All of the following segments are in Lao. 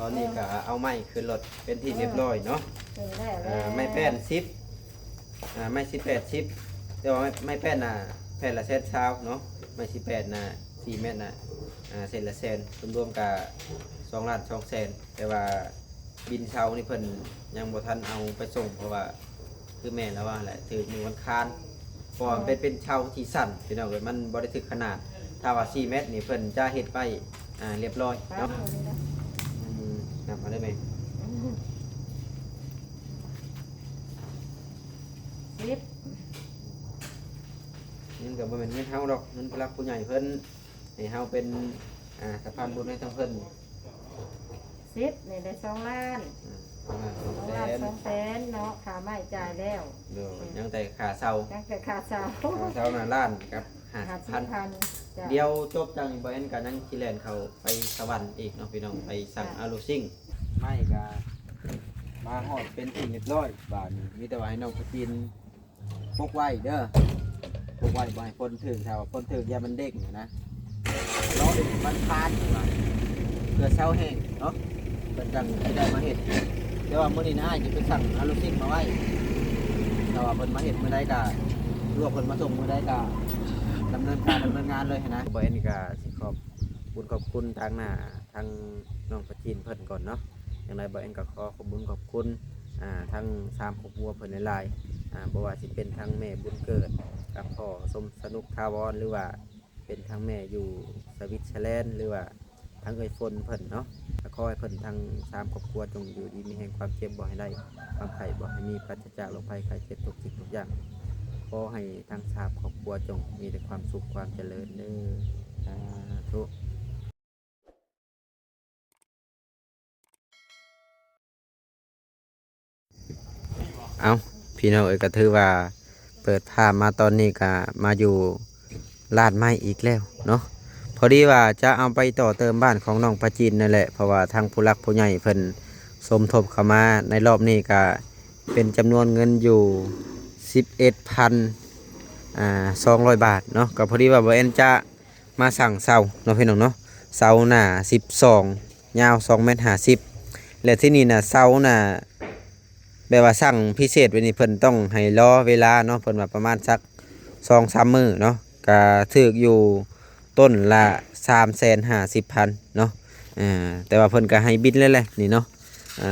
ຕອນນີ້ກໍເອົາໄມ້ຂຶ້ນລົດເປັນທີ່ຮຽບຮ້ອຍເນາະ. ຂຶ້ນແລ້ວ ອ່າ ແລ້ວ ໄມ້ແປ້ນສິບ ອ່າ ໄມ້ສິບແປດສິບ ແຕ່ວ່າໄມ້ ໄມ້ແປ້ນນະແຜ່ນລະແສນຊາວເນາະ, ໄມ້ສິບແປດນະ ສີ່ແມັດນະ ອ່າ ເສັ້ນລະແສນ ລວມໆກໍສອງລ້ານສອງແສນ. ແຕ່ວ່າບິນເຊົ່ານີ້ເພິ່ນຍັງບໍ່ທັນເອົາໄປສົ່ງ ເພາະວ່າ ຄືແມ່ນລະວ່າແຫຼະ ຖືກມື້ວັນຄານ ເພາະວ່າມັນເປັນ ເປັນເຊົ່າທີ່ສັ້ນ ພີ່ນ້ອງເອີຍ ມັນບໍ່ໄດ້ຖືກຂະໜາດ. ຖ້າວ່າສີ່ແມັດນີ້ເພິ່ນຈະເຮັດໄວ້ ອ່າ ຮຽບຮ້ອຍເນາະ. ອືມ ນັບເອົາເດີແມ່. ສິບ ເງິນກໍບໍ່ແມ່ນເງິນເຮົາດອກ ເງິນຜູ້ຫຼັກຜູ້ໃຫຍ່ເພິ່ນ ໃຫ້ເຮົາເປັນ ອ່າ ສະພານບຸນໃຫ້ທາງເພິ່ນ. ສິບນີ້ໄດ້ສອງລ້ານ ອ່າ ສອງລ້ານສອງແສນ ສອງລ້ານສອງແສນເນາະ ຄ່າໄມ້ຈ່າຍແລ້ວ. ໂດຍ ອືມ ຍັງແຕ່ຄ່າເຊົ່າ ຍັງແຕ່ຄ່າເຊົ່າ ຄ່າເຊົ່ານະລ້ານກັບຫ້າສິບພັນ. ຫ້າສິບພັນ ຈ້ະ. ດຽວຈົບຈາກນີ້ ບໍ່ແອນກໍຍັງຊິແລ່ນເຂົ້າໄປສະຫວັນອີກເນາະ ພີ່ນ້ອງ ໄປສັ່ງ ອ່າ ອາລູຊິງ. ໄມ້ກໍມາຮອດເປັນທີ່ຮຽບຮ້ອຍ ບາດນີ້ມີແຕ່ວ່າໃຫ້ນ້ອງປະຈິນ ປົກໄວ້ເດີ ປົກໄວ້ ບໍ່ໃຫ້ຝົນຖືກ. ຖ້າວ່າຝົນຖືກຢ້ານມັນເດ້ງນະ ລໍເປັນວັນຄານ ເພິ່ນວ່າ ເພື່ອເຊົາແຫ້ງເນາະ ເພິ່ນຈັ່ງຊິໄດ້ມາເຮັດ. ແຕ່ວ່າມື້ນີ້ນະ ອ້າຍຊິໄປສັ່ງອາລູຊິງມາໄວ້ ຖ້າວ່າເພິ່ນມາເຮັດມື້ໃດກະ ຫຼືວ່າເພິ່ນມາສົ່ງມື້ໃດກະ ດຳເນີນການ ດຳເນີນງານເລີຍຫັ້ນນະ. ບໍ່ແອນນີ້ກະຊິຂອບ ບຸນຂອບຄຸນທາງໜ້າທາງນ້ອງປະຈິນເພິ່ນກ່ອນເນາະ. ຈັ່ງໃດບໍ່ແອນກໍຂໍຂອບບຸນຂອບຄຸນ ອ່າ ທັງສາມຄອບຄົວເພິ່ນຫຼາຍໆ ອ່າ ບໍ່ວ່າຊິເປັນທັງແມ່ບຸນເກີດກັບພໍ່ສົມສະໜຸກຖາວອນ ຫຼືວ່າເປັນທັງແມ່ຢູ່ສະວິດເຊີແລນ ຫຼືວ່າທັງເອື້ອຍຝົນເພິ່ນເນາະ. ກໍຂໍໃຫ້ເພິ່ນທັງສາມຄອບຄົວຈົ່ງຢູ່ດີມີແຮງ ຄວາມເຈັບບໍ່ໃຫ້ໄດ້ ຄວາມໄຂ້ບໍ່ໃຫ້ມີ ປາສຈາກໂລກໄພໄຂ້ເຈັບທຸກສິ່ງທຸກຢ່າງ. ຂໍໃຫ້ທັງສາມຄອບຄົວຈົ່ງມີແຕ່ຄວາມສຸກຄວາມຈະເລີນເດີ ສາທຸ. ເອົ້າ ພີ່ນ້ອງເອີຍ ກໍຖືວ່າເປີດພາບມາຕອນນີ້ກໍມາຢູ່ ລາດໄມ້ອີກແລ້ວເນາະ. ພໍດີວ່າຈະເອົາໄປຕໍ່ເຕີມບ້ານຂອງນ້ອງປາຈີນນັ້ນແຫຼະ ເພາະວ່າທາງຜູ້ຫຼັກຜູ້ໃຫຍ່ເພິ່ນສົມທົບເຂົ້າມາໃນລອບນີ້ກະເປັນຈຳນວນເງິນຢູ່ສິບເອັດພັນ ອ່າ ສອງຮ້ອຍບາດເນາະ. ກໍພໍດີວ່າບໍ່ແອນຈະມາສັ່ງເສົາເນາະ ພີ່ນ້ອງເນາະ, ເສົາໜ້າສິບສອງ ຍາວສອງແມັດຫ້າສິບ ແລະ ທີ່ນີ້ນະ ເສົານະ ແບບວ່າສັ່ງພິເສດໄວ້ນີ້ ເພິ່ນຕ້ອງໃຫ້ລໍເວລາເນາະ, ເພິ່ນວ່າປະມານສັກສອງສາມມື້ເນາະ, ກະຖືກຢູ່ຕົ້ນລະສາມແສນຫ້າສິບພັນເນາະ. ເອີ ແຕ່ວ່າເພິ່ນກະໃຫ້ບິນເລີຍແຫຼະນີ້ເນາະ, ເອີ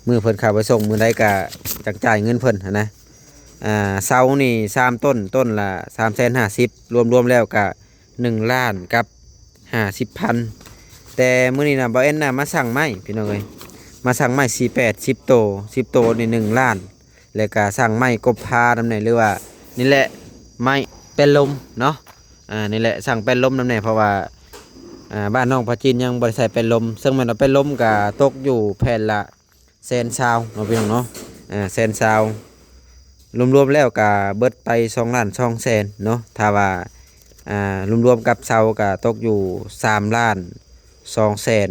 ມື້ເພິ່ນເຂົ້າໄປສົ່ງມື້ໃດກະຈັ່ງຈ່າຍເງິນເພິ່ນຫັ້ນນະ. ເສົານີ້ສາມຕົ້ນ ຕົ້ນລະສາມແສນຫ້າສິບ ລວມໆແລ້ວກະ ໜຶ່ງລ້ານກັບຫ້າສິບພັນ. ແຕ່ມື້ນີ້ນະ ບ່າວແອນນະມາສັ່ງໄມ້ ພີ່ນ້ອງເອີຍ, ມາສັ່ງໄມ້ສີ່ແປດ ສິບໂຕ, ສິບໂຕນີ້ໜຶ່ງລ້ານ, ແລ້ວກະສັ່ງໄມ້ກົບພານຳແດ່ ຫຼືວ່ານີ້ແຫຼະ ໄມ້ແປ້ນລົມເນາະ. ອ່າ ນີ້ແຫຼະ ສັ່ງແປ້ນລົມນຳແດ່ ເພາະວ່າ ອ່າ ບ້ານນ້ອງພາຈິນຍັງບໍ່ໄດ້ໃສ່ແປ້ນລົມ, ເຊິ່ງແມ່ນວ່າແປ້ນລົມກະຕົກຢູ່ແຜ່ນລະ ແສນຊາວເນາະ ພີ່ນ້ອງເນາະ, ເອີ ແສນຊາວ ລວມໆແລ້ວກະເບິດໄປສອງລ້ານສອງແສນເນາະ. ຖ້າວ່າ ອ່າ ລວມໆກັບເສົາກະຕົກຢູ່ສາມລ້ານສອງແສນ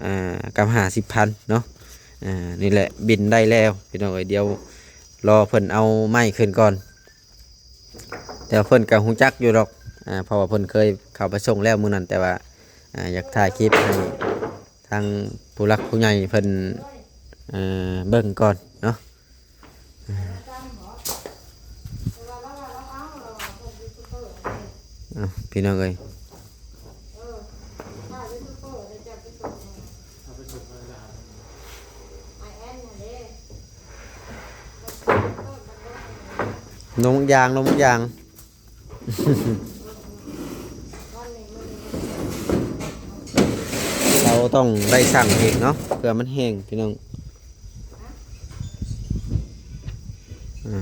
ອ່າ ກັບຫ້າສິບພັນເນາະ. ອ່າ ນີ້ແຫຼະ ບິນໄດ້ແລ້ວ ພີ່ນ້ອງເອີຍ, ດຽວລໍເພິ່ນເອົາໄມ້ຂຶ້ນກ່ອນ. ແຕ່ວ່າເພິ່ນກໍຮູ້ຈັກຢູ່ດອກ ອ່າ ເພາະວ່າເພິ່ນເຄີຍເຂົ້າໄປສົ່ງແລ້ວມື້ນັ້ນ, ແຕ່ວ່າ ອ່າ ຢາກຖ່າຍຄລິບໃຫ້ທາງຜູ້ຫຼັກຜູ້ໃຫຍ່ເພິ່ນ ເອີ ເບິ່ງກ່ອນເນາະ. ເອົາ ພີ່ນ້ອງເອີຍ ນົງຢາງ ນົງຢາງ ເຮົາຕ້ອງໄດ້ສັ່ງເອງເນາະ ເພື່ອມັນແຫ້ງ ພີ່ນ້ອງ. ອ່າ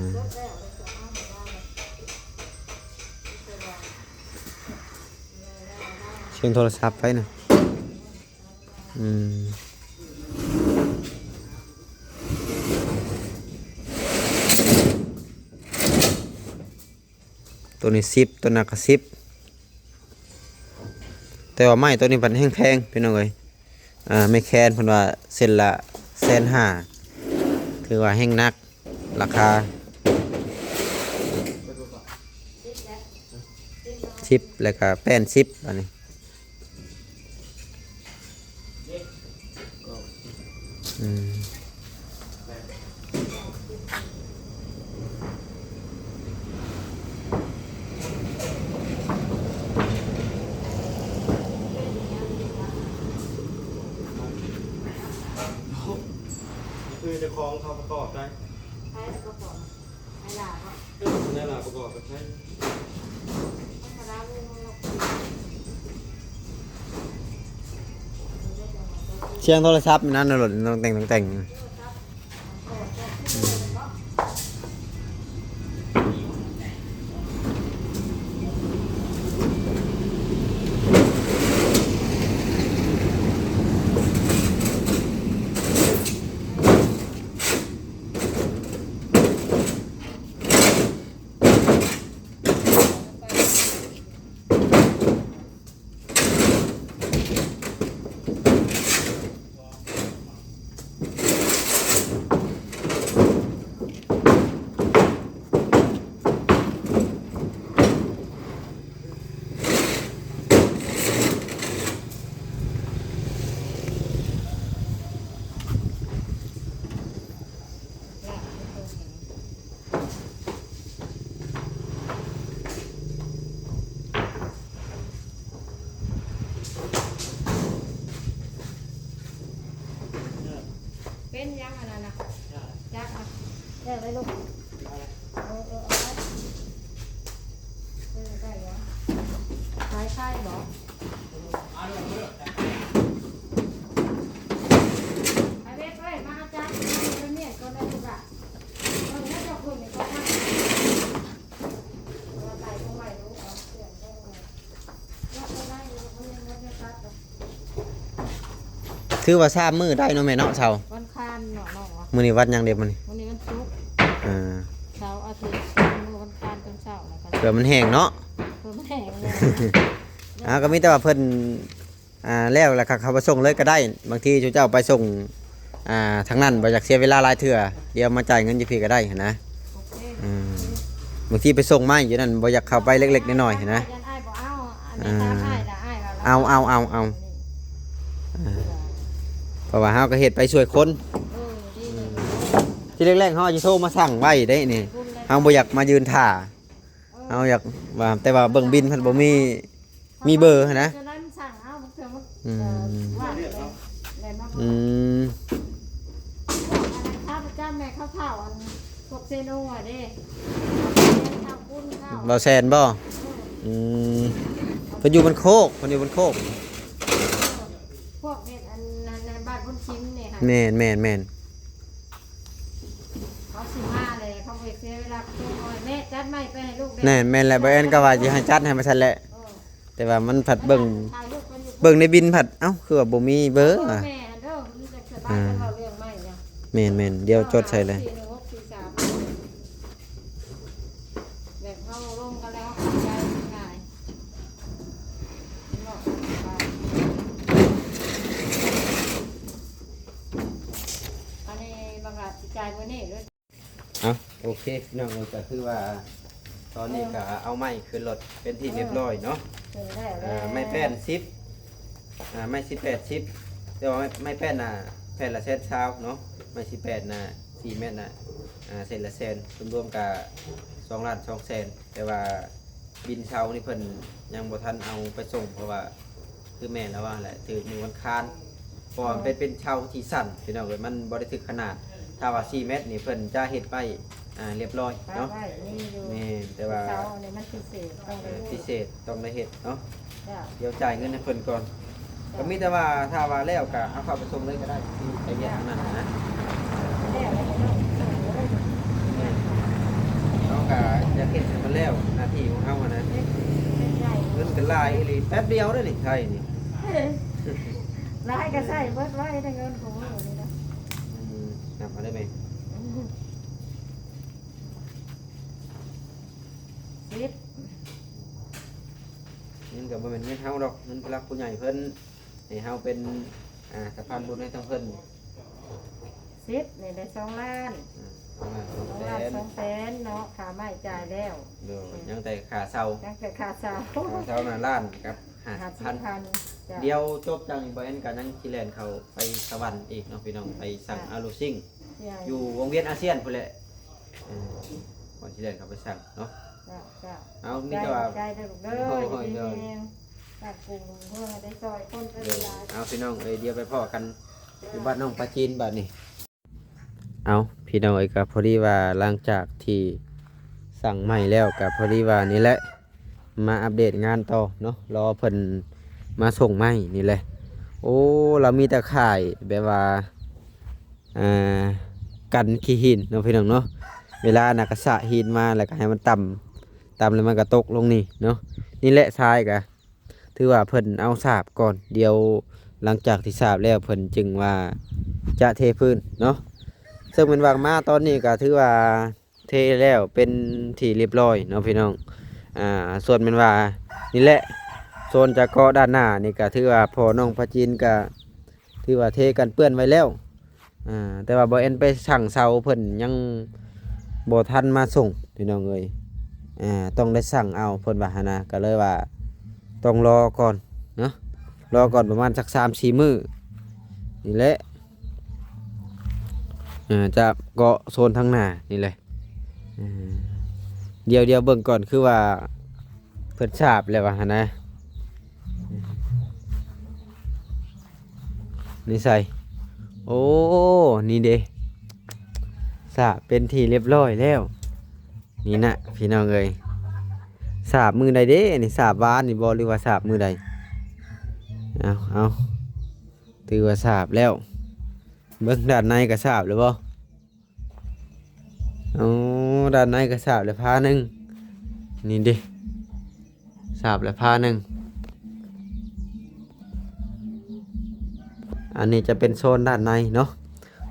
ສຽງໂທລະສັບໃຜນະ? ອືມ ໂຕນີ້ສິບ ໂຕນັ້ນກໍສິບ. ແຕ່ວ່າໄມ້ໂຕນີ້ມັນແຮງແພງ ພີ່ນ້ອງເອີຍ. ອ່າ ໄມ້ແຄນເພິ່ນວ່າເສັ້ນລະແສນຫ້າ ຖືວ່າແຮງໜັກ ລາຄາສິບ ແລ້ວກະແປ້ນສິບ ອັນນີ້. ອືມ ຄືເຈົ້າຂອງເຂົາປະກອບໄດ້ ໃຜປະກອບ? ໃຜລາວະ? ເອີ ໃນລາວປະກອບໄດ້ໃຊ້ ທຳມະດາເລີຍ. ສຽງໂທລະສັບນັ້ນ ລົດຕອງແຕ່ງ ຕອງແຕ່ງ. ເປັນຫຍັງອັນນັ້ນນະ? ຈັກນະ. ແລ້ວໄດ້ລູກ. ເອີ ເອີ ເອົາໄວ້. ເອີ ໄດ້ແລ້ວ. ຂາຍໄຂ່ບໍ່? ໄອ້ເວກເອີຍ ມາເອົາຈານ ມາເອົາໄປມ້ຽນກ່ອນໄດ້ລູກຫຼານ. ເບິ່ງແລ້ວເຈົ້າຂຶ້ນນີ້ກໍທັກ ວ່າໄປບໍ່ໄຫວລູກ ເອົາເຄື່ອງໄປບໍ່ໄຫວ. ຖືວ່າສາມມື້ໄດ້ເນາະແມ່ເນາະ ເຊົ້າ. ວັນຄານເນາະນ້ອງວ່າ. ມື້ນີ້ວັນຫຍັງເດມື້ນີ້? ມື້ນີ້ວັນສຸກ. ເອີ ເສົາອາທິດ ມື້ວັນຄານຕອນເຊົ້າແລ້ວກໍ ເພື່ອມັນແຫ້ງເນາະ. ເພື່ອມັນແຫ້ງເນາະ. ອ່າ ກໍມີແຕ່ວ່າເພິ່ນ ອ່າ ແລ້ວລະກໍເຂົ້າໄປສົ່ງເລີຍກໍໄດ້. ບາງທີເຈົ້າໄປສົ່ງ ອ່າ ທາງນັ້ນບໍ່ຢາກເສຍເວລາຫຼາຍເທື່ອ ດຽວມາຈ່າຍເງິນຢູ່ພີ້ກໍໄດ້ຫັ້ນນະ. ໂອເຄ ອືມ ບາງທີໄປສົ່ງໄມ້ຢູ່ນັ້ນ ບໍ່ຢາກເຂົ້າໄປເລັກໆນ້ອຍໆຫັ້ນນະ. ຢ້ານອ້າຍບໍ່ເອົາ ອັນນີ້ ອ່າ ຕາມອ້າຍລະ ອ້າຍວ່າ ເອົາ ເອົາ ເອົາ ເອົາ ເອີ ເພາະວ່າເຮົາກໍເຮັດໄປຊ່ວຍຄົນ. ເອີ ດີເລີຍ. ອືມ ທີແລກໆເຮົາອາດຈະໂທມາສັ່ງໄວ້ເດ້ນີ້ ເຮົາບໍ່ຢາກມາຢືນຖ້າ. ເອີ ເຮົາຢາກວ່າ ແຕ່ວ່າເບິ່ງບິນພັດບໍ່ມີ ມີເບີຫັ້ນນະ. ຈະໄດ້ມັນສັ່ງເອົາ ບາງເທື່ອມັນ ອືມ ເອີ ວ່າງເລີຍ ແລ້ວມາ ອືມ ພວກອັນນັ້ນ ຂ້າພະເຈົ້າແມ່ເຂົາເຖົ້າ ອັນ ພວກເຊໂນອະເດ້ ເຂົາເຈົ້າບຸນເຂົາ ບ່າວແຊນບໍ່? ເອີ ອືມ ເພິ່ນຢູ່ບ້ານໂຄກ ເພິ່ນຢູ່ບ້ານໂຄກ. ເອີ ພວກເຮັດອັນນັ້ນ ອັນບ້ານບຸນຊິມນີ້ຫະ. ແມ່ນໆໆ. ເຂົາຊິມາແຫຼະ ເຂົາບໍ່ຢາກເສຍເວລາ. ແມ່ຈັດໄມ້ໄປໃຫ້ລູກແດ່. ແມ່ນແຫຼະ ບໍ່ແອນກໍວ່າຊິໃຫ້ຈັດໃຫ້ວ່າຊັ້ນແຫຼະ. ເອີ ແຕ່ວ່າມັນພັດເບິ່ງ ເບິ່ງໃນບິນພັດ ເອົ້າ ຄືວ່າບໍ່ມີເບີຫວາ. ແມ່ນເດີ ມັນຈະສະບາຍ ອ່າ ຄັນເວົ້າເລື່ອງໄມ້ນະ. ແມ່ນໆ ດຽວຈົດໃສ່ເລີຍ. ສີ່ໜຶ່ງຫົກສີ່ສາມ ແບບເຮົາລົມກັນແລ້ວ ເຮົາກໍໄດ້ງ່າຍ. ອັນນີ້ບັກຫຼາຊິຈ່າຍມື້ນີ້ເດີ. ເອົ້າ ໂອເຄ ພີ່ນ້ອງເອີຍ ກໍຄືວ່າຕອນນີ້ ເອີ ກໍເອົາໄມ້ຂຶ້ນລົດເປັນທີ່ ເອີ ຮຽບຮ້ອຍເນາະ. ຂຶ້ນແລ້ວ ອ່າ ແລ້ວ ໄມ້ແປ້ນສິບ ອ່າ ໄມ້ສິບແປດສິບ ແຕ່ວ່າໄມ້ ໄມ້ແປ້ນນະແຜ່ນລະແສນຊາວເນາະ. ໄມ້ສິບແປດນະ ສີ່ແມັດນະ ອ່າ ເສັ້ນລະແສນ ລວມໆກໍສອງລ້ານສອງແສນ. ແຕ່ວ່າບິນເຊົານີ້ເພິ່ນຍັງບໍ່ທັນເອົາໄປສົ່ງ ເພາະວ່າ ຄືແມ່ນລະວ່າແຫຼະ ຖືກມື້ວັນຄານ ເພາະວ່າມັນເປັນ ເອີ ເປັນເຊົາທີ່ສັ້ນ ພີ່ນ້ອງເອີຍ ມັນບໍ່ໄດ້ຖືກຂະໜາດ. ຖ້າວ່າສີ່ແມັດນີ້ເພິ່ນຈະເຮັດໄວ້ ອ່າ ຮຽບຮ້ອຍເນາະ. ປະໄວ້ມີຢູ່. ແມ່ນ ແຕ່ວ່າເຊົານີ້ມັນພິເສດ ຕ້ອງໄດ້ ເອີ ພິເສດຕ້ອງໄດ້ເຮັດເນາະ. ເຈົ້າ ດຽວຈ່າຍເງິນໃຫ້ເພິ່ນກ່ອນ. ກໍມີແຕ່ວ່າຖ້າວ່າແລ້ວກໍເອົາເຂົ້າໄປສົ່ງເລີຍກໍໄດ້ ທີ່ໄປວຽກນັ້ນນະ. ແລ້ວແລ້ວເນາະ ເຮົາກໍຢາກເຮັດໃຫ້ມັນແລ້ວໜ້າທີ່ຂອງເຮົາຫັ້ນນະ. ເຮັດ ເຮັດໄດ້ ເງິນກໍຫຼາຍອີ່ຫຼີ ແປັບດຽວເດ້ນີ້ ໄທນີ້. ຫຼາຍກໍໃຊ້ເບິດໄວໃນເງິນຂອງເຮົານີ້ນະ. ອືມ ນັບເອົາໄດ້ແມ່. ອືມ ສິບ ເງິນກໍບໍ່ແມ່ນເງິນເຮົາດອກ ເງິນຜູ້ຫຼັກຜູ້ໃຫຍ່ເພິ່ນ ໃຫ້ເຮົາເປັນ ອ່າ ສະພານບຸນໃຫ້ທາງເພິ່ນ. ສິບນີ້ໄດ້ສອງລ້ານ ອ່າ ສອງລ້ານສອງແສນ ສອງລ້ານສອງແສນເນາະ ຄ່າໄມ້ຈ່າຍແລ້ວ. ໂດຍ ອືມ ຍັງແຕ່ຄ່າເຊົ່າ ຍັງແຕ່ຄ່າເຊົ່າ ຄ່າເຊົ່ານະລ້ານກັບຫ້າສິບພັນ ຫ້າສິບພັນ. ດຽວຈົບຈາກນີ້ ບໍ່ແອນກໍຍັງຊິແລ່ນເຂົ້າໄປສະຫວັນອີກເນາະພີ່ນ້ອງ ໄປສັ່ງ ເຈົ້າ ອາລູຊິງ ເຈົ້າ ຢູ່ວົງວຽນອາຊຽນພຸ້ນແຫຼະ. ເອີ ກ່ອນຊິແລ່ນເຂົ້າໄປສັ່ງເນາະ. ເຈົ້າ ເຈົ້າ ເອົາ ມີແຕ່ວ່າ ໃຈເດີລູກເດີ ໂດຍ ຢູ່ດີມີແຮງ ໂດຍ ປັບປຸງເພື່ອໃຫ້ໄດ້ຊ່ອຍຄົນໄປຫຼາຍໆ. ເອົາ ພີ່ນ້ອງເອີຍ ດຽວໄປພໍ້ກັນຢູ່ ເຈົ້າ ບ້ານນ້ອງປາຈີນບາດນີ້. ເອົາ ພີ່ນ້ອງເອີຍ ກໍພໍດີວ່າຫຼັງຈາກທີ່ສັ່ງໄມ້ແລ້ວ ກໍພໍດີວ່ານີ້ແຫຼະ ມາອັບເດດງານຕໍ່ເນາະ ລໍເພິ່ນມາສົ່ງໄມ້ນີ້ແຫຼະ. ໂອ້ ລາວມີຕາຂ່າຍແບບວ່າ ອ່າ ກັນຂີ້ຫີນເນາະພີ່ນ້ອງເນາະ ເວລານະກະສະຫີນມາ ແລ້ວກໍໃຫ້ມັນຕຳ ຕຳແລ້ວມັນກໍຕົກລົງນີ້ເນາະ. ນີ້ແຫຼະ ຊາຍກະ ຖືວ່າເພິ່ນເອົາສາບກ່ອນ ດຽວຫຼັງຈາກທີ່ສາບແລ້ວ ເພິ່ນຈຶ່ງວ່າຈະເທພື້ນເນາະ. ເຊິ່ງແມ່ນວ່າມາຕອນນີ້ກໍຖືວ່າເທແລ້ວເປັນທີ່ລຽບຮ້ອຍເນາະພີ່ນ້ອງ. ອ່າ ສ່ວນແມ່ນວ່ານີ້ແຫຼະ ໂຊນຈະເກາະດ້ານໜ້ານີ້ ກໍຖືວ່າພໍ່ນ້ອງພະຈິນກໍຖືວ່າເທກັນເປື້ອນໄວ້ແລ້ວ. ອ່າ ແຕ່ວ່າບໍ່ແອນໄປສັ່ງເຊົາ ເພິ່ນຍັງບໍ່ທັນມາສົ່ງພີ່ນ້ອງເອີຍ. ອ່າ ຕ້ອງໄດ້ສັ່ງເອົາ ເພິ່ນວ່າຫັ້ນນະ ກໍເລີຍວ່າຕ້ອງລໍກ່ອນເນາະ ລໍກ່ອນປະມານສັກສາມສີ່ມື້ນີ້ແຫຼະ. ອ່າ ຈະເກາະໂຊນທາງໜ້ານີ້ແຫຼະ. ອ່າ ດຽວ ດຽວເບິ່ງກ່ອນ ຄືວ່າເພິ່ນສາບແລ້ວວ່າຫັ້ນນະ. ນີ້ໃສ່ ໂອ້ ນີ້ເດ້ ສາບເປັນທີ່ລຽບຮ້ອຍແລ້ວ. ນີ້ນະ ພີ່ນ້ອງເອີຍ ສາບມື້ໃດເດ້ນີ້ ສາບວານນີ້ບໍ່ ຫຼືວ່າສາບມື້ໃດ? ເອົາ ເອົາ ຖືວ່າສາບແລ້ວ. ເບິ່ງດ້ານໃນກໍສາບແລ້ວບໍ່? ໂອ້ ດ້ານໃນກໍສາບແລ້ວພາໜຶ່ງ. ນີ້ເດ້ ສາບແລ້ວພາໜຶ່ງ. ອັນນີ້ຈະເປັນໂຊນດ້ານໃນເນາະ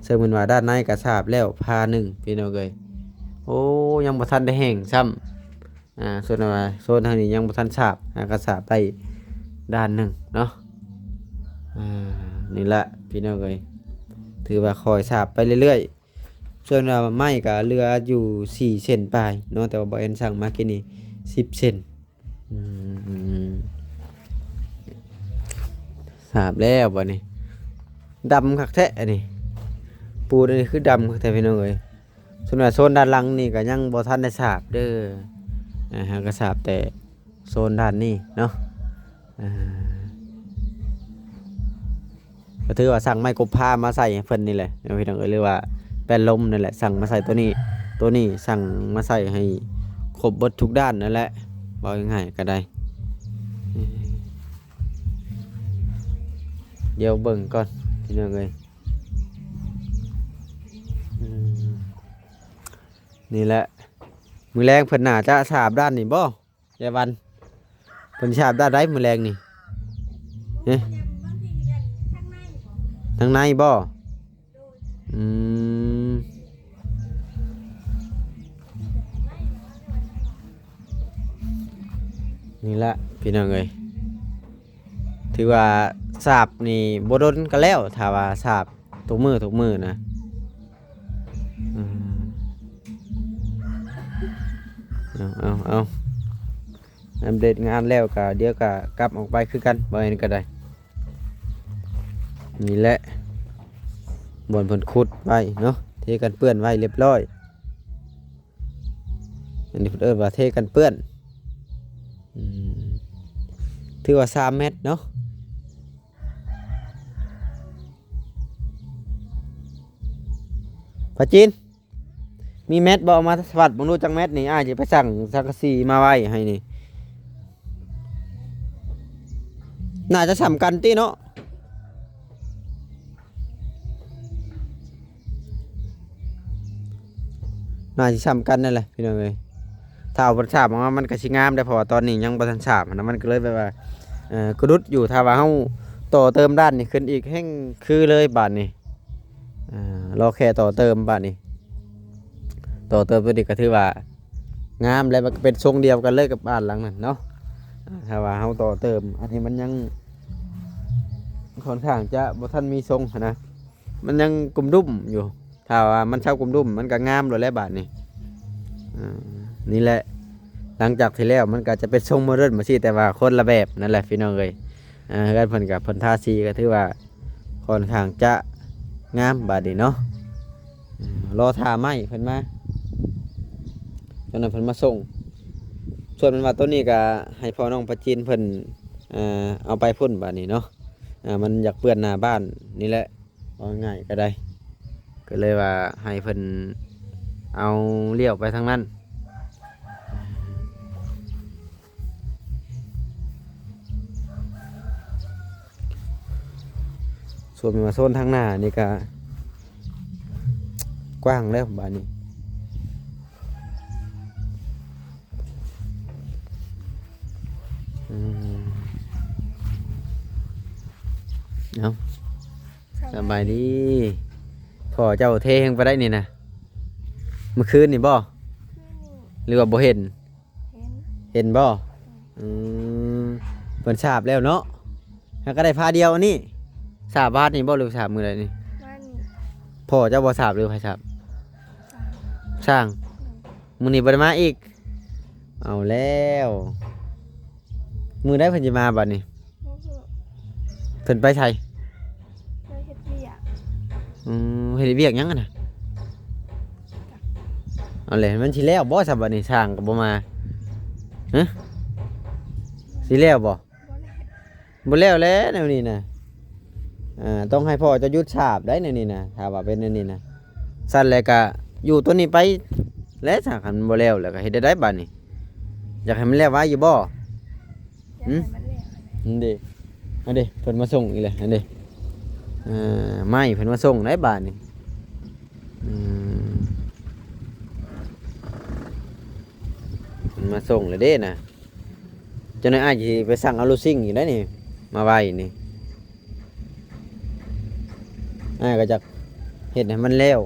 ເຊິ່ງແມ່ນວ່າດ້ານໃນກໍສາບແລ້ວພາໜຶ່ງ ພີ່ນ້ອງເອີຍ. ໂອ້ ຍັງບໍ່ທັນໄດ້ແຫ້ງຊ້ຳ. ອ່າ ສ່ວນວ່າໂຊນທາງນີ້ຍັງບໍ່ທັນສາບ ຫາກໍສາບໄດ້ດ້ານໜຶ່ງເນາະ. ອ່າ ນີ້ລະ ພີ່ນ້ອງເອີຍ ຖືວ່າຄ່ອຍສາບໄປເລື້ອຍໆ. ສ່ວນວ່າໄມ້ກໍເຫຼືອຢູ່ສີ່ເຊັນປາຍເນາະ ແຕ່ວ່າບໍ່ແອນສັ່ງມາກີ້ນີ້ສິບເຊັນ. ອືມ ສາບແລ້ວບາດນີ້ ດຳຄັກແທ້ອັນນີ້ ປູນອັນນີ້ຄືດຳຄັກແທ້ ພີ່ນ້ອງເອີຍ. ສ່ວນວ່າໂຊນດ້ານຫຼັງນີ້ກໍຍັງບໍ່ທັນໄດ້ສາບເດີ ອ່າ ຫາກໍສາບແຕ່ໂຊນດ້ານນີ້ເນາະ. ອ່າ ກໍຖືວ່າສັ່ງໄມ້ກົບພ້າມາໃສ່ໃຫ້ເພິ່ນນີ້ແຫຼະເນາະ ພີ່ນ້ອງເອີຍ ຫຼືວ່າແປ້ນລົມນັ້ນແຫຼະ ສັ່ງມາໃສ່ໂຕນີ້ ໂຕນີ້ສັ່ງມາໃສ່ໃຫ້ຄົບເບິດທຸກດ້ານນັ້ນແຫຼະ ເວົ້າງ່າຍໆກໍໄດ້. ດຽວເບິ່ງກ່ອນ ພີ່ນ້ອງເອີຍ. ອືມ ນີ້ແຫຼະ ມື້ແລງເພິ່ນໜ້າຈະສາບດ້ານນີ້ບໍ່? ຍາຍວັນ ເພິ່ນສາບດ້ານໃດມື້ແລງນີ້? ເອີ ທາງໃນບໍ່? ອືມ ນີ້ລະ ພີ່ນ້ອງເອີຍ ຖືວ່າສາບນີ້ບໍ່ດົນກໍແລ້ວ ຖ້າວ່າສາບທຸກມື້ທຸກມື້ນະ. ອືມ ເອົາ ເອົາ ເອົາ ອັບເດດງານແລ້ວກະ ດຽວກະກັບອອກໄປຄືກັນ ບໍ່ແມ່ນກະໄດ້. ນີ້ແຫຼະ ບ່ອນເພິ່ນຂຸດໄວ້ເນາະ ເທກັນເປື້ອນໄວ້ລຽບຮ້ອຍ. ອັນນີ້ເພິ່ນເອີ້ນວ່າເທກັນເປື້ອນ. ອືມ ຖືວ່າສາມແມັດເນາະ. ປາຈີນ ມີແມັດບໍ່? ເອົາມາວັດເບິ່ງດູຈັກແມັດນີ້ ອ້າຍຊິໄປສັ່ງສັງກະສີມາໄວ້ໃຫ້ນີ້. ໜ້າຈະສ່ຳກັນຕິເນາະ. ໜ້າຊິສ່ຳກັນນັ້ນແຫຼະພີ່ນ້ອງເອີຍ. ຖ້າເອົາສາບອອກມາມັນກໍຊິງາມໄດ໋ ເພາະວ່າຕອນນີ້ຍັງບໍ່ທັນສາບຫັ້ນນະ ມັນກໍເລີຍແບບວ່າ ເອີ ກະດຸດຢູ່. ຖ້າວ່າເຮົາຕໍ່ເຕີມດ້ານນີ້ຂຶ້ນອີກແຮ່ງຄືເລີຍບາດນີ້. ເອີ ລໍແຄ່ຕໍ່ເຕີມບາດນີ້. ຕໍ່ເຕີມໂຕນີ້ກໍຖືວ່າງາມແລ້ວ ມັນກໍເປັນຊົງດຽວກັນເລີຍກັບບ້ານຫຼັງນັ້ນເນາະ. ຖ້າວ່າເຮົາຕໍ່ເຕີມ ອັນນີ້ມັນຍັງຄ່ອນຂ້າງຈະບໍ່ທັນມີຊົງຫັ້ນນະ. ມັນຍັງກຸມດຸ້ມຢູ່. ຖ້າວ່າມັນເຊົາກຸມດຸ້ມ ມັນກໍງາມໂລດແຫຼະບາດນີ້. ອ່າ ນີ້ແຫຼະ ຫຼັງຈາກທີ່ແລ້ວມັນກໍຈະເປັນຊົງໂມເດີນມາຊີ້ ແຕ່ວ່າຄົນລະແບບນັ້ນແຫຼະພີ່ນ້ອງເອີຍ. ອ່າ ເຮືອນເພິ່ນກໍ ເພິ່ນທາສີກໍຖືວ່າຄ່ອນຂ້າງຈະງາມບາດນີ້ເນາະ. ອ່າ ລໍຖ້າໄມ້ເພິ່ນມາ ຕອນນັ້ນເພິ່ນມາສົ່ງ. ສ່ວນແມ່ນວ່າໂຕນີ້ກໍໃຫ້ພໍ່ນ້ອງປາຈີນເພິ່ນ ອ່າ ເອົາໄປພຸ້ນບາດນີ້ເນາະ. ອ່າ ມັນຢາກເປື້ອນໜ້າບ້ານນີ້ແຫຼະ ເວົ້າງ່າຍກໍໄດ້ ກໍເລີຍວ່າໃຫ້ເພິ່ນເອົາລ້ຽວໄປທາງນັ້ນ. ສ່ວນມາໂຊນທາງໜ້ານີ້ກະກວ້າງແລ້ວບາດນີ້. ອືມ ເອົາ ສະບາຍດີ. ສະບາຍດີ. ພໍ່ເຈົ້າເທແຮງປານໃດນີ້ນະ? ມື້ຄືນນີ້ບໍ່? ຄືນນີ້ ຫຼືວ່າບໍ່ເຫັນ? ເຫັນ ເຫັນບໍ່? ອືມ ເພິ່ນສາບແລ້ວເນາະ. ຫາກະໄດ້ພາດຽວອັນນີ້ ສາບວາດນີ້ບໍ່ ຫຼືສາບມື້ໃດນີ້? ວາດນີ້. ພໍ່ເຈົ້າບໍ່ສາບ ຫຼືໃຜສາບ? ຊ່າງ ຊ່າງ. ອືມ ມື້ນີ້ບໍ່ໄດ້ມາອີກ. ເອົາແລ້ວ ມື້ໃດເພິ່ນຊິມາບາດນີ້? ບໍ່ຮູ້ ເພິ່ນໄປໃສ? ໄປເຮັດວຽກ. ອືມ ເຮັດວຽກຫຍັງຫັ້ນນະ? ເອົາແຫຼະ ມັນຊິແລ້ວບໍ່ຊະບາດນີ້ ຊ່າງກໍບໍ່ມາ? ຮະ ຊິແລ້ວບໍ່? ບໍ່ແລ້ວ ບໍ່ແລ້ວແຫຼະແນວນີ້ນະ. ອ່າ ຕ້ອງໃຫ້ພໍ່ເຈົ້າຢຸດສາບໄດ໋ແນວນີ້ນະ ຖ້າວ່າເປັນແນວນີ້ນະ. ຊັ້ນແລ້ວກະຢູ່ໂຕນີ້ໄປແຫຼະ ຖ້າຄັນບໍ່ແລ້ວແລ້ວກະເຮັດໄດ້ໃດບາດນີ້? ຢາກໃຫ້ມັນແລ້ວໄວຢູ່ບໍ່? ຢາກໃຫ້ມັນແລ້ວ. ຫຶ? ນັ້ນເດ້ ອັນເດ້ ເພິ່ນມາສົ່ງອີກແລ້ວ ອັນເດ້ ເອີ ໄມ້ເພິ່ນມາສົ່ງໄດ໋ບາດນີ້. ອືມ ເພິ່ນມາສົ່ງແລ້ວເດ້ນະ. ຈັກໜ້ອຍອ້າຍຊິໄປສັ່ງເອົາໂລຊິງອີກໄດ໋ນີ້ ມາໄວ້ນີ້ ອ້າຍກໍຢາກເຮັດໃຫ້ມັນແລ້ວ.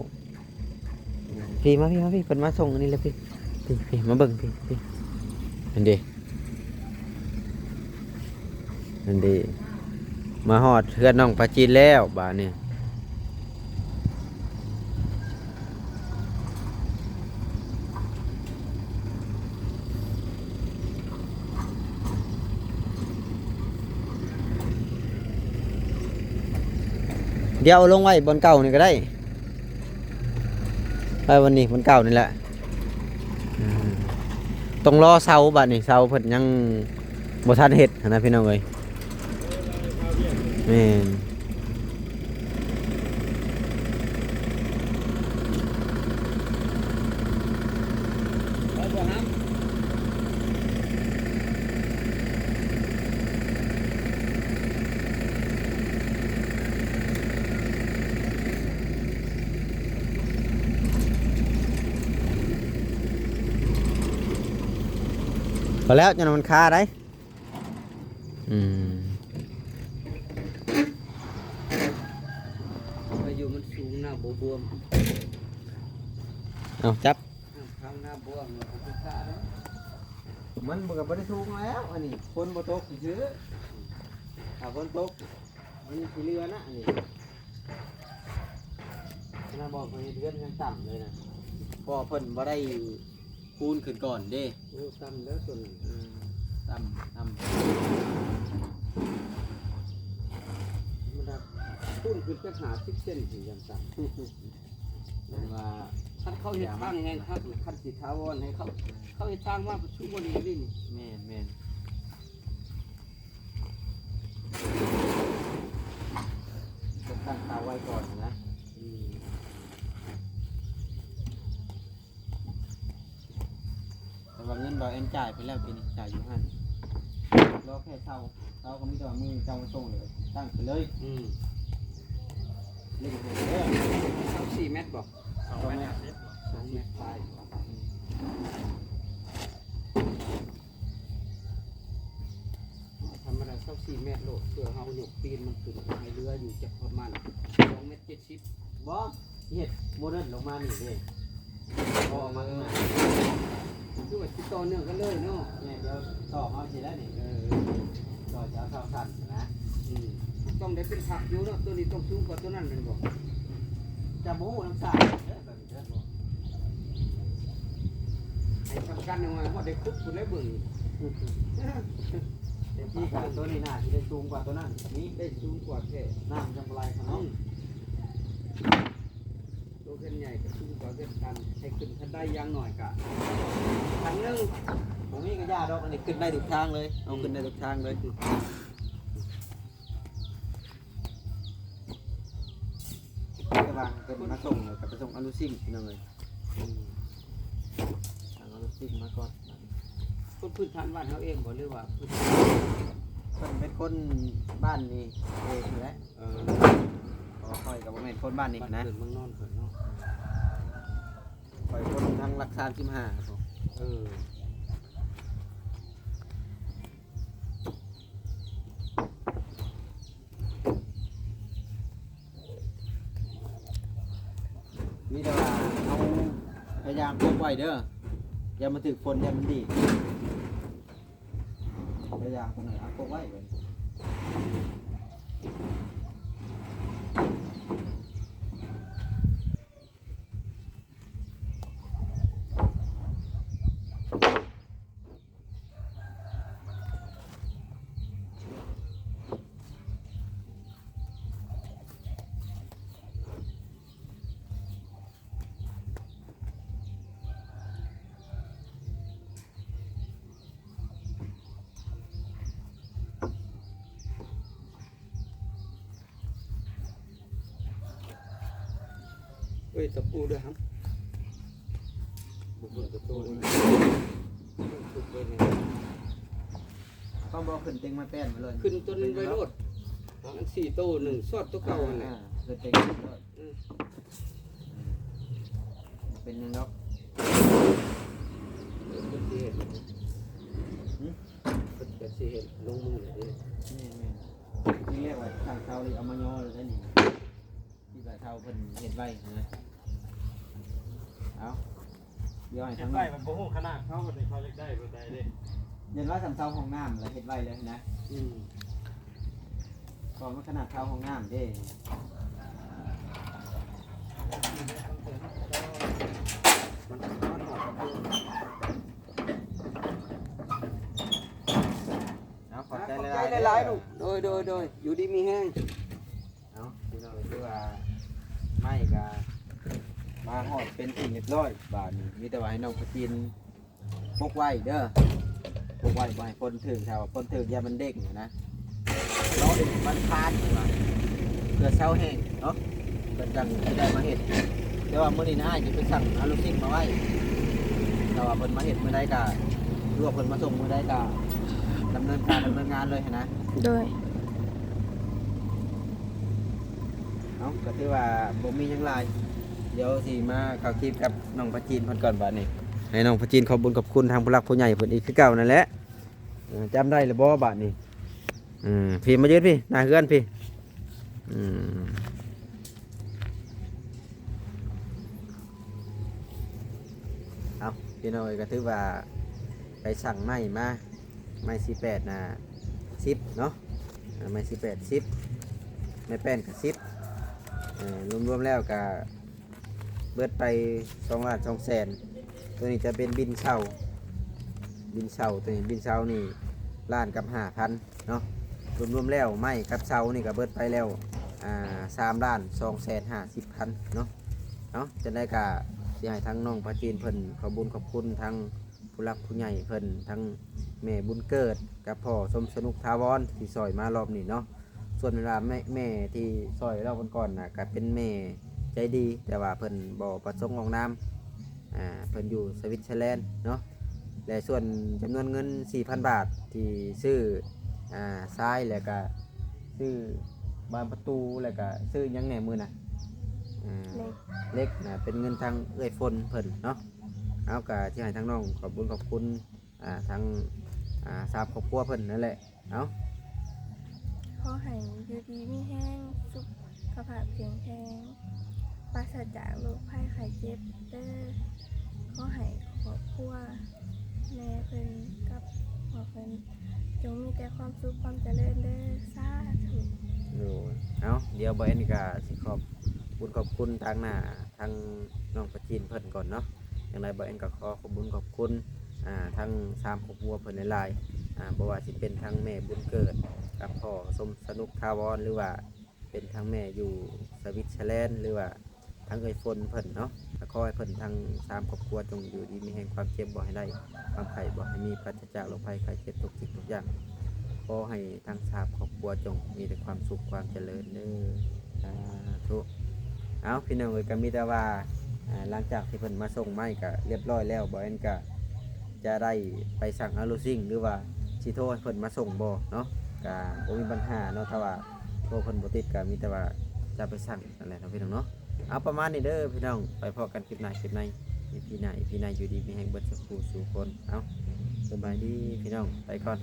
ພີ້ມາ ພີ້ມາ ພີ້ ເພິ່ນມາສົ່ງອັນນີ້ແລ້ວ ພີ້ ພີ້ ພີ້ ມາເບິ່ງ ພີ້ ພີ້ ຫັ້ນເດ້ ຫັ້ນເດ້ ມາຮອດເຮືອນນ້ອງປາຈີນແລ້ວບາດນີ້. ດຽວເອົາລົງໄວ້ບ່ອນເກົ່ານີ້ກໍໄດ້ ໄວ້ບ່ອນນີ້ ບ່ອນເກົ່ານີ້ແຫຼະ. ອືມ ຕ້ອງລໍເສົາບາດນີ້ ເສົາເພິ່ນຍັງບໍ່ທັນເຮັດຫັ້ນນະ ພີ່ນ້ອງເອີຍ. ແມ່ນ. ພໍແລ້ວ ຈັ່ງນັ້ນມັນຄາໄດ໋. ອືມ ພາຍຸມັນສູງ ນ້ຳບໍ່ບວມ. ເອົາ ຈັບ ນ້ຳຂັງ ນ້ຳບວມ ມັນກໍບໍ່ໄດ້ສູງແລ້ວ ອັນນີ້ຝົນບໍ່ຕົກຊື່ໆ ຖ້າຝົນຕົກມັນຊິເຫຼືອນະ ອັນນີ້. ຂະໜາດບໍ່ເພິ່ນເຮັດເຮືອນຍັງຕ່ຳເລີຍນະ ເພາະວ່າເພິ່ນບໍ່ໄດ້ ຄູນຂຶ້ນກ່ອນເດ້. ໂອ້ ຕ່ຳແລ້ວຕົວນັ້ນ ອືມ ຕ່ຳ ຕ່ຳ ມັນດາ ຄູນຂຶ້ນຈັກຫ້າສິບເຊັນ ເປັນຢ່າງຕ່ຳ. ເພິ່ນວ່າ ຄັນເຂົາເຮັດທາງແຮງຄັກ ຄັນຊິຖາວອນໃຫ້ເຂົາ ເຂົາເຮັດທາງມາປະຊຸມບໍ່ດີເດ້ນີ້. ແມ່ນໆ. ຕ້ອງຕັ້ງເຕົາໄວ້ກ່ອນນະ. ອືມ ແຕ່ວ່າເງິນບ່າວແອນຈ່າຍໄປແລ້ວ ປີນີ້ຈ່າຍຢູ່ຫັ້ນ ລໍແຄ່ເສົາ ເສົາກໍມີແຕ່ວ່າມື້ເຈົ້າມາສົ່ງເລີຍ ຕັ້ງໄປເລີຍ. ອືມ ເລັ່ງໃຫ້ເດີ ຊາວສີ່ແມັດບໍ? ສອງແມັດຫ້າສິບ ສອງແມັດປາຍ. ອືມ ທຳມະດາຊາວສີ່ແມັດໂລດ ເພື່ອເຮົາຍົກຕີນມັນຂຶ້ນໃຫ້ເຫຼືອຢູ່ຈັກປະມານສອງແມັດເຈັດສິບ. ບໍ່ ເຮັດໂມເດີນລົງມານີ້ເດ້ ເພາະວ່າມັນ ເອີ ຄືວ່າຊິຕໍ່ເນື່ອງກັນເລີຍເນາະ. ແມ່ນ ດຽວຕໍ່ເຮົາຊິໄດ້ນີ້ ເອີ ຕໍ່ຈາກເສົາສັ້ນນະ. ອືມ ຕ້ອງໄດ້ເປັນພັກຢູ່ເນາະ ຕົວນີ້ຕ້ອງສູງກວ່າຕົວນັ້ນແມ່ນບໍ່? ຈະບໍ່ຮູ້ນຳສາງເດີ ແບບນີ້ເດີ ໃຫ້ສຳຄັນວ່າຮອດໄດ້ຂຸດພຸ້ນແລ້ວເບິ່ງ. ແຕ່ທີ່ກະໂຕນີ້ໜ້າຊິໄດ້ສູງກວ່າໂຕນັ້ນ ນີ້ໄດ້ສູງກວ່າແທ້ ນ້ຳຈັ່ງບໍ່ໄຫຼເຂົ້າເນາະ. ອືມ ໂຕເຮືອນໃຫຍ່ກະສູງກວ່າເຮືອນຕ່ຳ ໃຫ້ຂຶ້ນຄັນໄດ້ຢ່າງໜ້ອຍກະ ຄັນໜຶ່ງ ບໍ່ມີກະຢ່າດອກ ອັນນີ້ຂຶ້ນໄດ້ທຸກທາງເລີຍ ເອົາ ອືມ ຂຶ້ນໄດ້ທຸກທາງເລີຍ. ແຕ່ວ່າເພິ່ນມາສົ່ງ ແລ້ວກໍໄປສົ່ງອະນຸສິງພີ່ນ້ອງເອີຍ. ອືມ ທາງອະນຸສິງມາກ່ອນ. ຄົນພື້ນຖານບ້ານເຮົາເອງບໍ່ ຫຼືວ່າ ເພິ່ນເປັນຄົນບ້ານນີ້ເອງຫັ້ນແຫຼະ. ເອີ ເພາະວ່າຂ້ອຍກໍບໍ່ແມ່ນຄົນບ້ານນີ້ນະ ບ້ານເກີດເມືອງນອນເພິ່ນເນາະ. ຂ້ອຍຄົນທາງຫຼັກສາມສິບຫ້າພຸ້ນ. ເອີ ມີແຕ່ວ່າເຮົາພະຍາຍາມປົກໄວ້ເດີ ຢ່າມາຖືກຝົນ ຢ່າມັນດີດ ພະຍາຍາມປົກໄວ້ ເອົາປົກໄວ້. ເອີຍ ຕະປູເດີຫັ້ນ ບໍ່ເບິ່ງກະໂຕນີ້ ເອົາບໍ່ຂຶ້ນເຕັງໄມ້ແປ້ນໄປເລີຍ ຂຶ້ນຕົ້ນໄວ້ໂລດ ປະມານສີ່ໂຕ ໜຶ່ງຊອດໂຕເກົ່າຫັ້ນແຫຼະ. ຂຶ້ນເຕັງໄວ້ໂລດ ອືມ ເປັນຫຍັງດອກ ເພິ່ນຊິເຮັດ ຫື? ເພິ່ນກໍຊິເຮັດລົງມືແຫຼະເດ້. ແມ່ນໆ ທີແລກວ່າຊ່າງເຊົານີ້ເອົາມາຍໍເລີຍໄດ໋ນີ້ ທີ່ວ່າເຊົາເພິ່ນເຮັດໄວ້ນະ. ເອົາ ດຽວໃຫ້ທາງ ເຮັດໄວ້ມັນບໍ່ຮູ້ຂະໜາດເຂົາ ເຂົາຢາກໄດ້ແບບໃດເດ້. ຢ່າງວ່າຊ່າງເຊົາຫ້ອງນ້ຳລະເຮັດໄວ້ເລີຍນະ. ອືມ ເພາະມັນຂະໜາດເຊົາຫ້ອງນ້ຳເດ້ ມັນ ມັນຮອດປະຕູ. ເອົາ ຂອບໃຈຫຼາຍໆ ຂອບໃຈຫຼາຍໆ ເດີ ລູກ ໂດຍ ໂດຍ ໂດຍ ຢູ່ດີມີແຮງ. ເອົາ ພີ່ນ້ອງ ຄືວ່າໄມ້ກະມາຮອດເປັນທີ່ຮຽບຮ້ອຍ ບາດນີ້ມີແຕ່ວ່າໃຫ້ນ້ອງປະຈິນປົກໄວ້ເດີ ປົກໄວ້ບໍ່ໃຫ້ຝົນຖືກ ຖ້າວ່າຝົນຖືກຢ້ານມັນເດ້ງນະ ເນາະ ມັນຄານ ເພື່ອເຊົາແຫ້ງເນາະ ເພິ່ນຈັ່ງຊິໄດ້ມາເຮັດ. ແຕ່ວ່າມື້ນີ້ນະ ອ້າຍຊິໄປສັ່ງອາລູຊິງມາໄວ້ ຖ້າວ່າເພິ່ນມາເຮັດມື້ໃດກະ ຫຼືວ່າເພິ່ນມາສົ່ງມື້ໃດກະ ດຳເນີນການດຳເນີນງານເລີຍຫັ້ນນະ. ໂດຍ ເອົາ ກໍຖືວ່າບໍ່ມີຫຍັງຫຼາຍ ດຽວຊິມາເຂົ້າຄລິບກັບນ້ອງປາຈີນເພິ່ນກ່ອນ. ບາດນີ້ໃຫ້ນ້ອງປາຈີນຂອບບຸນຂອບຄຸນທາງຜູ້ຫຼັກຜູ້ໃຫຍ່ເພິ່ນອີກຄືເກົ່ານັ້ນແຫຼະ. ເອີ ຈຳໄດ້ແລ້ວບໍ່ບາດນີ້? ເອີ ພີ່ມາຢືນພີ່ ໜ້າເຮືອນພີ່. ເອີ ເອົາ ພີ່ນ້ອງເອີຍ ກໍຖືວ່າໄປສັ່ງໄມ້ມາ ໄມ້ສີ່ແປດນະ ສິບເນາະ ເອີ ໄມ້ສີ່ແປດ ສິບ ໄມ້ແປ້ນກໍສິບ ເອີ ລວມໆແລ້ວກໍເບິດໄປສອງລ້ານສອງແສນ. ໂຕນີ້ຈະເປັນບິນເຊົ່າ ບິນເຊົ່າ ໂຕນີ້ບິນເຊົ່ານີ້ລ້ານກັບຫ້າພັນເນາະ. ລວມໆແລ້ວໄມ້ກັບເຊົ່ານີ້ກໍເບິດໄປແລ້ວ ອ່າ ສາມລ້ານສອງແສນຫ້າສິບພັນເນາະ. ເອົາ ຈັ່ງໃດກໍຊິໃຫ້ທາງນ້ອງປາຈີນເພິ່ນຂອບບຸນຂອບຄຸນທາງ ຜູ້ຫຼັກຜູ້ໃຫຍ່ເພິ່ນ ທັງແມ່ບຸນເກີດກັບພໍ່ສົມສະໜຸກຖາວອນທີ່ຊ່ອຍມາລອບນີ້ເນາະ. ສ່ວນເວລາແມ່ ແມ່ທີ່ຊ່ອຍລອບກ່ອນໆນະ ກະເປັນແມ່ໃຈດີ ແຕ່ວ່າເພິ່ນບໍ່ປະສົງອອກນາມ ອ່າ ເພິ່ນຢູ່ສະວິດເຊີແລນເນາະ. ແລະ ສ່ວນຈຳນວນເງິນສີ່ພັນບາດທີ່ຊື້ ອ່າ ຊາຍ ແລະກະຊື້ບານປະຕູ ແລະກະຊື້ຫຍັງແດ່ມື້ນະ ອ່າ ເຫຼັກ ເຫຼັກນະ ເປັນເງິນທາງເອື້ອຍຝົນເພິ່ນເນາະ. ເຮົາກໍຊິໃຫ້ທາງນ້ອງຂອບບຸນຂອບຄຸນ ອ່າ ທັງ ອ່າ ສາມຄອບຄົວເພິ່ນນັ້ນແຫຼະ. ເອົາ ຂໍໃຫ້ຢູ່ດີມີແຮງ ສຸຂະພາບແຂງແຮງ ປາສະຈາກໂລກໄພໄຂ້ເຈັບເດີ. ຂໍໃຫ້ຄອບຄົວແມ່ເພິ່ນກັບພໍ່ເພິ່ນ ຈົ່ງມີແຕ່ຄວາມສຸກຄວາມຈະເລີນເດີ ສາທຸ. ໂດຍ ເອົາ ດຽວບ່າວແອນກໍຊິຂອບບຸນຂອບຄຸນທາງໜ້າ ທາງນ້ອງປາຈີນເພິ່ນກ່ອນເນາະ. ຈັ່ງໃດບ່າວແອນກໍຂໍຂອບບຸນຂອບຄຸນ ອ່າ ທັງສາມຄອບຄົວເພິ່ນຫຼາຍ ອ່າ ບໍ່ວ່າຊິເປັນທັງແມ່ບຸນເກີດກັບພໍ່ສົມສະໜຸກ ຖາວອນ ຫຼືວ່າເປັນທັງແມ່ຢູ່ສະວິດເຊີແລນ ຫຼືວ່າທັງເອື້ອຍຝົນເພິ່ນເນາະ ກໍຂໍໃຫ້ເພິ່ນທັງສາມຄອບຄົວຈົ່ງຢູ່ດີມີແຮງ ຄວາມເຈັບບໍ່ໃຫ້ໄດ້ ຄວາມໄຂ້ບໍ່ໃຫ້ມີ ປາສຈາກໂລກໄພໄຂ້ເຈັບທຸກສິ່ງທຸກຢ່າງ ຂໍໃຫ້ທັງສາມຄອບຄົວຈົ່ງມີແຕ່ຄວາມສຸກຄວາມຈະເລີນເດີ ສາທຸ. ເອົາ ພີ່ນ້ອງເອີຍ ກໍມີແຕ່ວ່າ ອ່າ ຫຼັງຈາກທີ່ເພິ່ນມາສົ່ງໄມ້ກໍລຽບຮ້ອຍແລ້ວ ບ່າວແອນກໍຈະໄດ້ໄປສັ່ງອາໂລຊິງ ຫຼືວ່າຊິໂທໃຫ້ເພິ່ນມາສົ່ງບໍ່ເນາະ ກໍບໍ່ມີບັນຫາເນາະ ຖ້າວ່າໂທເພິ່ນບໍ່ຕິດກໍມີແຕ່ວ່າຈະໄປສັ່ງນັ້ນແຫຼະເນາະ ພີ່ນ້ອງເນາະ. ເອົາ ປະມານນີ້ເດີພີ່ນ້ອງ ໄປພໍ້ກັນຄລິບໜ້າຄລິບໃນ ອີພີໜ້າ ອີພີໃນ ຢູ່ດີມີແຮງເບິດສູ່ຜູ້ສູ່ຄົນ. ເອົາ ສະບາຍດີພີ່ນ້ອງ ໄປກ່ອນ.